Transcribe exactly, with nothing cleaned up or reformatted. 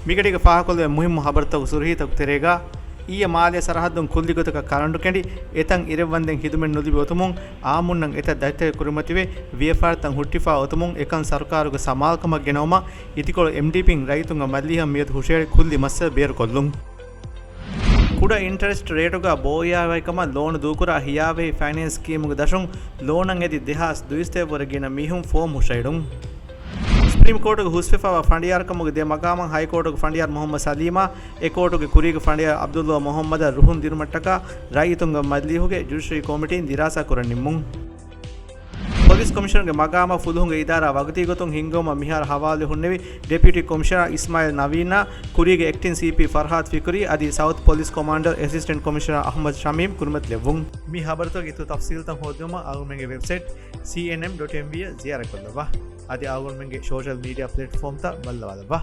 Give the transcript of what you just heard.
މިގަޑީގަ ފާހަގަކޮށްލެވޭ މުހިއްމު ހަބަރުތަކުގެ ސުރުހީތަކުގެ ތެރޭގަ، އިއްޔެ މާލޭ ސަރަހައްދުން ކުއްލި ގޮތަކަށް ކަރަންޓު ކެނޑި، އެތަން އިރެއްވަންދެން ހިދުމަތް ނުލިބި އޮތުމުން، އާއްމުންނަށް އެތައް ދަތިތަކެއް ކުރިމަތިވެ، ވިޔަފާރިތައް ހުއްޓިފަ އޮތުމުން، އެކަން ސަރުކާރުގެ ސަމާލުކަމަށް ގެނައުމަށް އިދިކޮޅު އެމްޑީޕީން ރައްޔިތުންގެ މަޖިލީހަށް މިއަދު ހުށަހެޅި ކުއްލި މައްސަލަ ބޭރުކޮށްލުން. ކުޑަ އިންޓަރެސްޓް ރޭޓުގަ ބޯއްޔާވަހިކަމަށް ލޯނު ދޫކުރާ ހިޔާވަހި ފައިނޭންސް ސްކީމުގެ ދަށުން ލޯނަށް އެދި ދެހާސް ދުއިސައްތައެއް ވުރެ ގިނަ މީހުން ފޯމް ހުށައެޅުން. ސުޕްރީމް ކޯޓުގެ ހުސްވެފައިވާ ފަނޑިޔާރުކަމުގެ ދެ މަގާމަށް ހައިކޯޓުގެ ފަނޑިޔާރު މުހައްމަދު ސަލީމާ، އެ ކޯޓުގެ ކުރީގެ ފަނޑިޔާރު ޢަބްދުﷲ މުހައްމަދަށް ރުހުން ދިނުމަށްޓަކާ ރައްޔިތުންގެ މަޖިލީހުގެ ޖުޑިޝަރީ ކޮމިޓީން ދިރާސާ ކުރަން ނިންމުން. ޕޮލިސް ކޮމިޝަނަރުގެ މަގާމަށް ފުލުހުންގެ އިދާރާ ވަގުތީ ގޮތުން ހިންގައުމަށް މިހާރު ހަވާލުވެ ހުންނެވި ޑެޕިއުޓީ ކޮމިޝަނަރ އިސްމާއިލް ނަވީނާ، ކުރީގެ އެކްޓިން ސީޕީ ފަރްހާދު ފިކުރީ އަދި ސައުތު ޕޮލިސް ކޮމާންޑަރ އެސިސްޓެންޓް ކޮމިޝަނަރ އަޙްމަދު ޝަމީމް ކުރިމަތިލެއްވުން. މި ހަބަރުތަކުގެ އިތުރު ތަފްސީލްތައް ހޯދުމަށް އަޅުގަނޑުމެންގެ ވެބްސައިޓް ސީއެންއެމް ޑޮޓް އެމްވީ އަށް ޒިޔާރަތްކޮށްލައްވާ. އަދި އަޅުގަނޑުމެންގެ ސޯޝަލް މީޑިއާ ޕްލެޓްފޯމްތައް ބައްލަވާލައްވާ.